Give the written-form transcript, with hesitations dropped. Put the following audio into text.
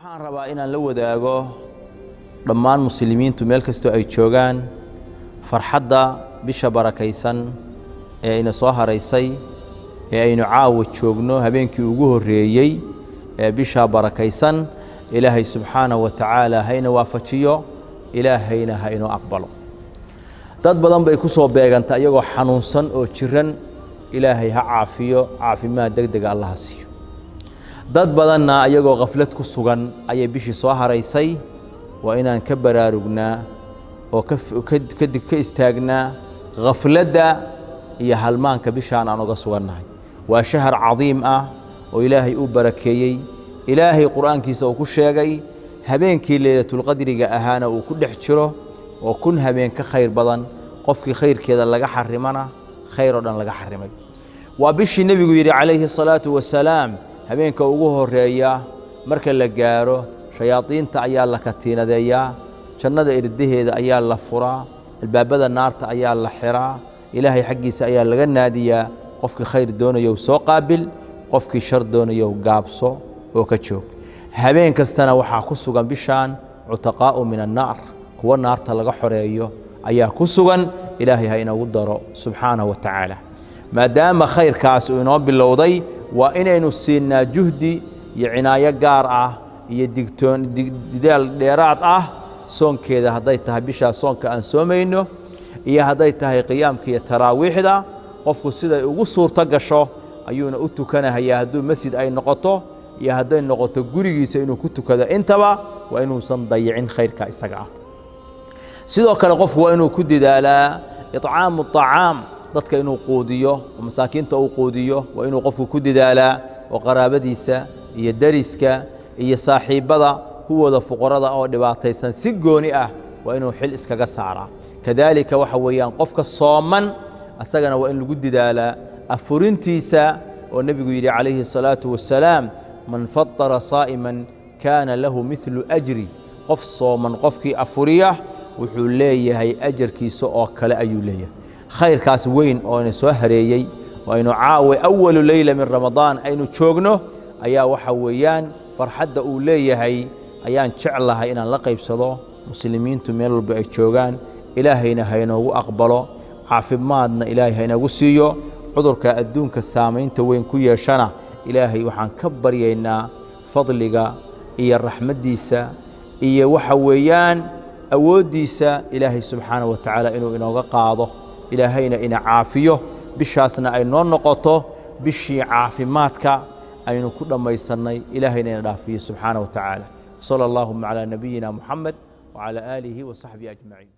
Waxaan rabaa inaan la wadaago dhammaan muslimiintu meel kastoo ay joogaan farxadda bisha barakaysan ee ina soo haraysay, ee aynu caawa joogno habeenkii ugu horreeyey ee bisha barakaysan. Ilaahay subxaanahu wa tacaala hayna waafajiyo, Ilaahayna ha inoo aqbalo. Dad badan bay ku soo beeganta iyagoo xanuunsan oo jiran. Ilaahay ha caafiyo, caafimaad deg dega Allaha siiyo. Dad badanna iyagoo khaflad ku sugan ayay bishii soo haraysay. Waa inaan ka baraarugnaa oo ka istaagnaa khafladda iyo halmaanka bishaan aan uga sugannahay. Waa shahar cadiim ah oo Ilaahay uu barakeeyey, Ilaahay Qur'aankiisa uu ku sheegay, habeenkii Leylatulqadriga ahaana uu ku dhex jiro, oo 1000 habeen ka khayr badan. Qofkii khayrkeeda laga xarimana, khayr oo dhan laga xarimay. Waa bishii Nebigu yidhi calayhi الsalaatu wasalaam: habeenka ugu horeeya marka la gaaro, shayaadiinta ayaa la katiinadeeyaa, jannada irdaheeda ayaa la furaa, albaabada naarta ayaa la xiraa, Ilaahay xaggiisa ayaa laga naadiyaa: qofkii khayr doonayow soo qaabil, qofkii shar doonayow gaabso oo ka joog. Habeen kastana waxaa ku sugan bishaan cutaqaa'u min annaar, kuwa naarta laga xoreeyo ayaa ku sugan. Ilaahay ha inoogu daro subxaanahu wa tacaala. Maadaama khayrkaas uu inoo bilowday, waa inaynu siinaa juhdi iyo cinaayo gaar ah iyo digtoon didaal dheeraad ah soonkeeda, hadday tahay bishaa soonka aan soomayno iyo hadday tahay qiyaamka iyo taraawiixda. Qofku siday ugu suurto gasho ayuuna u tukanahayaa, hadduu masjid ay noqoto iyo hadday noqoto gurigiisa inuu ku tukado, intaba waa inuusan dayicin khayrka isaga ah. Sidoo kale qofku waa inuu ku dadaalaa icaamu طacaam, dadka inuu quudiyo oo masaakiinta uu quudiyo. Waa inuu qofku ku dadaalaa oo qaraabadiisa iyo deriska iyo saaxiibbada, kuwooda fuqarada oo dhibaataysan si gooni ah waa inuu xil iskaga saaraa. Kadaalika waxa weeyaan qofka sooman asagana waa in lagu dadaalaa afurintiisa, oo Nebigu yidhi calayhi الsalaatu wasalaam: man fadara saa'iman kaana lahu midlu ajri. Qof sooman qofkii afuriya wuxuu leeyahay ajarkiisa oo kale ayuu leeyahay. Khayrkaas weyn oo ina soo hareeyey oo aynu caawe awalu leyla min Ramadaan aynu joogno ayaa waxa weeyaan farxadda uu leeyahay ayaan jeclahay inaan la qaybsado muslimiintu meel walba ay joogaan. Ilaahayna ha inoogu aqbalo, caafimaadna Ilaahay ha inagu siiyo. Cudurka adduunka saamaynta weyn ku yeeshana, Ilaahay waxaan ka baryaynaa fadliga iyo raxmaddiisa iyo waxa weeyaan awooddiisa, Ilaahay subxaanaه wa tacaala inuu inooga qaado, Ilaahayna ina caafiyo, bishaasna ay noo noqoto bishii caafimaadka aynu ku dhammaysannay. Ilaahayna ina dhaafiyo subxaanaه wa tacaala. Salى اllahuma calى nabiyina Muxamed wعalى aalihi wa saxbihi ajmaciin.